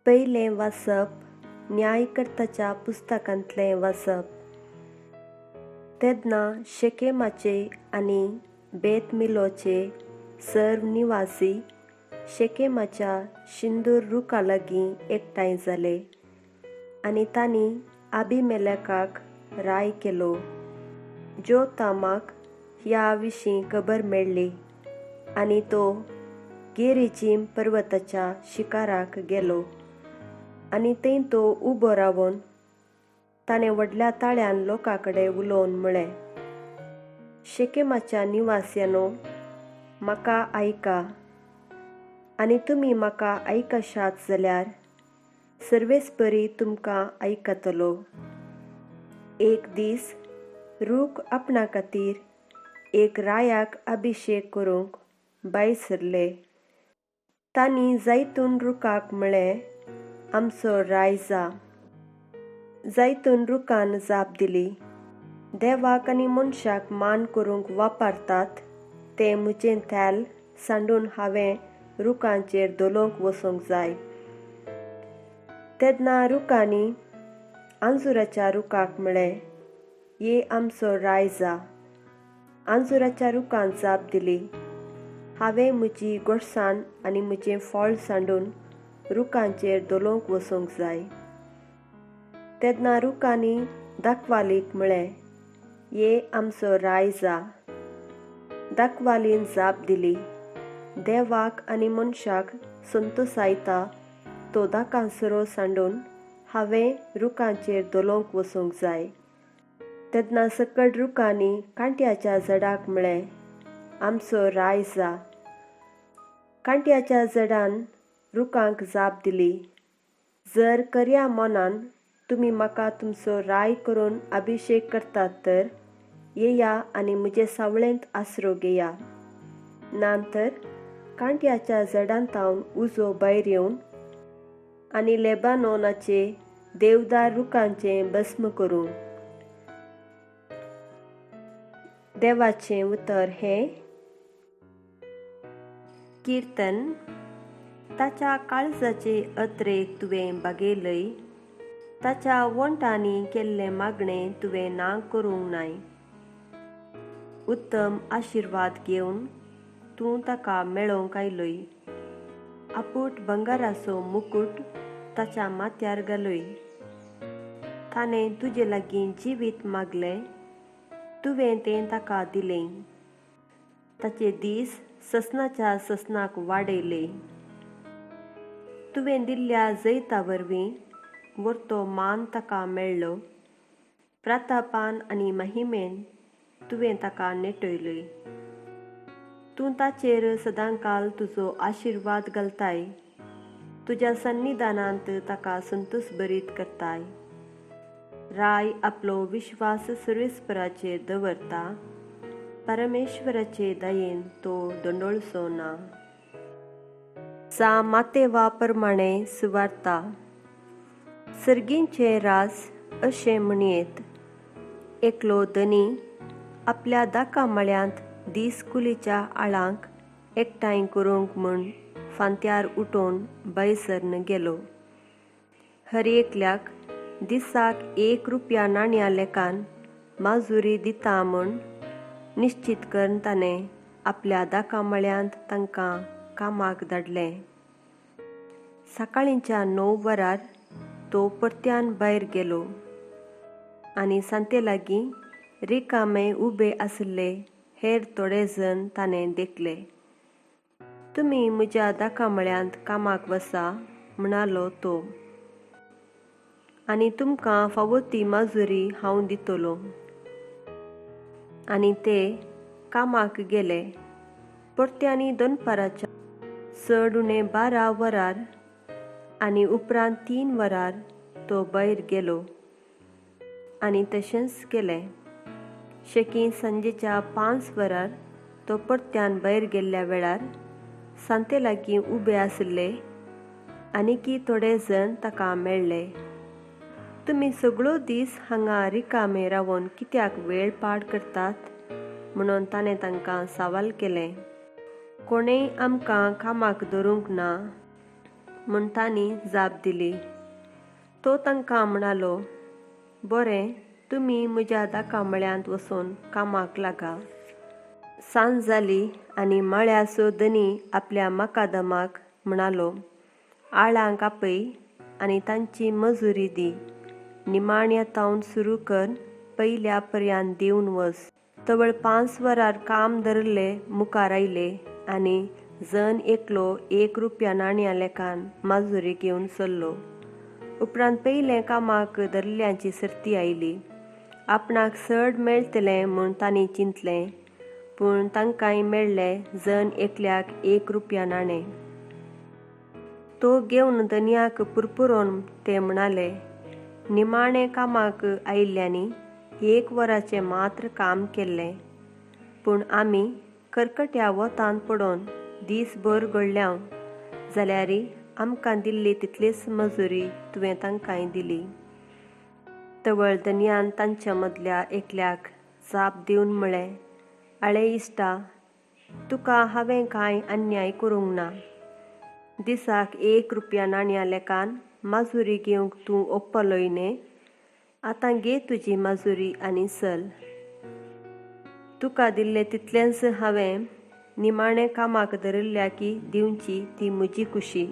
पयलें वाचप न्यायकर्ताच्या पुस्तकांतलें वाचप. तेन्ना शेकेमाचे आनी बेतमिलोचे सर्व निवासी शेकेमाच्या शिंदूर रुखा लागीं एकठांय जाले आनी तांणी आबिमेलेकाक राय केलो. जोतामाक ह्या विशीं खबर मेळ्ळी आनी तो गेरिजीम पर्वताच्या शिकाराक गेलो आनी थंय तो उबो रावन ताणें व्हडल्या ताळ्यान लोकां कडेन उलोवन म्हळें, शेकेमाच्या निवास्यांनो, म्हाका आयका आनी तुमी म्हाका आयकशात जाल्यार सर्वेस्परी तुमकां आयकतलो. एक दीस रूख आपणा खातीर एक रायाक अभिशेक करूंक भायर सरले. तांणी जैतून रुखाक म्हळें, आमचो राय जा. जैतून रुखान जाप दिली, देवाक आनी मनशाक मान करूंक वापरतात तें म्हजें तेल सांडून हांवें रुखांचेर धोलोवंक वचूंक जाय. तेन्ना रुखांनी आंजुराच्या रुखाक म्हळें, ये आमचो राय जा. आंजुराच्या रुखान जाप दिली, हांवें म्हजी गोडसाण आनी म्हजें फळ सांडून रुखांचेर धोलोवंक वचूंक जाय. तेन्ना रुखांनी दाखवालीक म्हळें, ये आमचो राय जा. दाखवालीन जाप दिली, देवाक आनी मनशाक संतोसायता तो दाकांसरो सांडून हांवें रुखांचेर धोलोवंक वचूंक जाय. तेन्ना सकड रुखांनी कांट्याच्या झाडाक म्हळें, आमचो राय जा. कांट्याच्या झाडान रुखांक जाप दिली, जर खऱ्या मनान तुमी म्हाका तुमचो राय करून अभिशेक करतात तर येया आनी म्हजे सावळेंत आसरो घेया. ना तर कांट्याच्या झाडांतावन उजो भायर येवन आनी लेबानोनाचे देवदार रुखांचें भस्म करूं. देवाचें उतर हें. किर्तन. ताच्या काळजाचे अत्रेक तुवें बागयलय, ताच्या वोंटांनी केल्लें मागणें तुवें ना करूंक नाय. उत्तम आशिर्वाद घेवन तूं ताका मेळोवंक आयलोय, आपूट भांगराचो मुकूट ताच्या माथ्यार घालय. ताणें तुजे लागीं जिवीत मागलें, तुवें तें ताका दिलें. ताचे दीस ससनाच्या ससनाक वाडयले. तुवें दिल्ल्या जैता वरवीं वरतो मान ताका मेळ्ळो. प्रतापान आनी महिमेन तुवें ताका नेटयलोय. तूं ताचेर सदांकाल तुजो आशिर्वाद घालताय, तुज्या सन्निधानांत ताका संतोष भरीत करताय. राय आपलो विश्वास सर्वेस्पराचेर दवरता, परमेश्वराचे दयेन तो दंडोळचो ना. सा मातेवा प्रमाणे सुवार्ता. सर्गींचें राज अशें म्हणयेत, एकलो धनी आपल्या दाका मळ्यांत दीस कुलीच्या आळांक एकठांय करूंक म्हूण फांत्यार उठोवन भायर सरन गेलो. हर एकल्याक दिसाक 1 रुपया नाण्या लेखान माजुरी दिता म्हूण निश्चित करून ताणें आपल्या दाका मळ्यांत तांकां कामाक धाडलें. सकाळींच्या 9 वरार तो परत्यान भायर गेलो आनी सांते लागीं रिकामे उबे आशिल्ले हेर थोडे जण ताणें देखले. तुमी म्हज्या दाका मळ्यांत कामाक वसा म्हणालो तो, आनी तुमकां फावो ती माजुरी हांव दितलो. आनी ते कामाक गेले. परत्यानी दनपाराच्या चड उणें 12 वरार आनी उपरांत 3 वरार तो भायर गेलो आनी तशेंच केलें. शेकी सांजेच्या 5 वरार तो परत्यान भायर गेल्ल्या वेळार सांते लागीं उबे आशिल्ले आनीकी थोडे जण ताका मेळ्ळे. तुमी सगळो दीस हांगा रिकामे रावन कित्याक वेळ पाड करतात म्हणून ताणें तांकां सवाल केलें. कोणेय आमकां कामाक धरूंक ना. म्हूण तांणी जाप दिली. तो तांकां म्हणालो, बरें, तुमी म्हज्या दाकामळ्यांत वचून कामाक लागा. सांज जाली आनी मळ्याचो धनी आपल्या मकादमाक म्हणालो, आळांक आपय आनी तांची मजुरी दी. निमाण्या तावन सुरू कर, पयल्या पर्यंत दिवन वच. तवळ 5 वरार काम धरले मुखार आयले आनी जण एकलो 1 रुपया नाण्या लेखान माजुरी घेवन सरलो. उपरांत पयलें कामाक धरल्यांची सर्ती आयली. आपणाक चड मेळटलें म्हूण तांणी चिंतलें, पूण तांकांय मेळ्ळें जण एकल्याक 1 रुपया नाणें. तो घेवन धनयाक पुरपुरोन ते म्हणाले, निमाणें कामाक आयिल्ल्यांनी 1 वराचें मात्र काम केल्लें, पूण आमी करकट्या वतान पडोन दीसभर घडल्याव, जाल्यार आमकां दिल्ली तितलीच मजुरी तुवें तांकांय दिली. तवळ धनयान तांच्या मदल्या एकल्याक जाप दिवन म्हळें, आळे इश्टा, तुका हांवें कांय अन्याय करूंक ना. दिसाक 1 रुपया नाण्या लेखान माजुरी घेवंक तूं ओप्पलोय न्ही? आतां घे तुजी माजुरी आनी चल. तुका दिल्लें तितलेंच हांवें निमाणें कामाक धरिल्ल्या की दिवची ती म्हजी खुशी.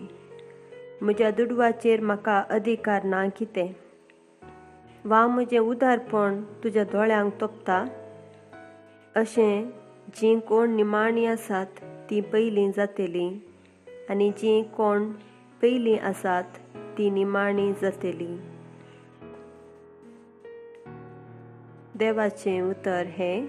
म्हज्या दुडवाचेर म्हाका अधिकार ना कितें? वा म्हजें उदारपण तुज्या दोळ्यांक तोपता? अशें जीं कोण निमाणीं आसात तीं पयलीं जातलीं आनी जीं कोण पयलीं आसात तीं निमाणीं जातलीं. देवाचें उतर हें.